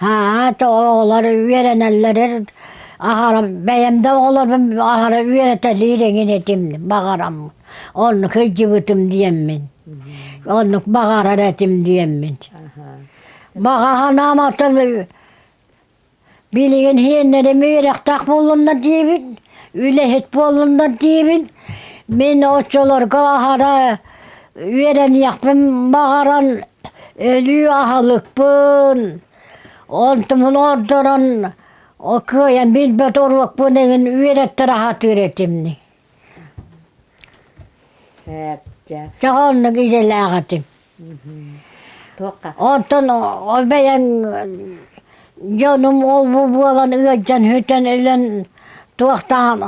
Аа, оҕолор үөрэнэллэрин аһара бэйэм да оҕолорбун аһара үөрэтэлиир эҥин этим баҕарам. Оннук сылдьыбытым диэммин. Оннук баҕарар этим диэммин. Баҕа санаам атын Билигин иһиэннэрим үөрэхтээх буоллуннар диибин, үлэһит буоллуннар диибин. Мин оччолорго аһара үөрэниэхпин баҕаран өлүү аһылыкпын, онтумун ордорон кыайан билбэт уруокпун эҥин үөрэттэрэ сатыыр этим Чэ оннук идэлээх этим. Туохха? Онтон бэйэҥ дьонум ол-бу буолан ыалдьан сүтэн өлөн туохтаан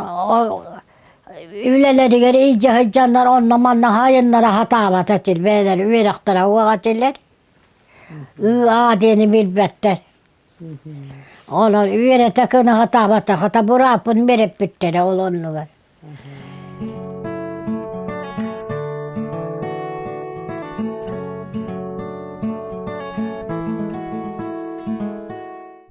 үлэлэригэр илдьэ сылдьаннар онно-манна хайыннара сатаабат этил бэйэлэрэ үөрэхтэрэ уох этилэр ыы-аа диэни билбэттэр Онон үөрэтэ гына сатаабатахха бырааппын биэрэппиттэрэ ол оннугар.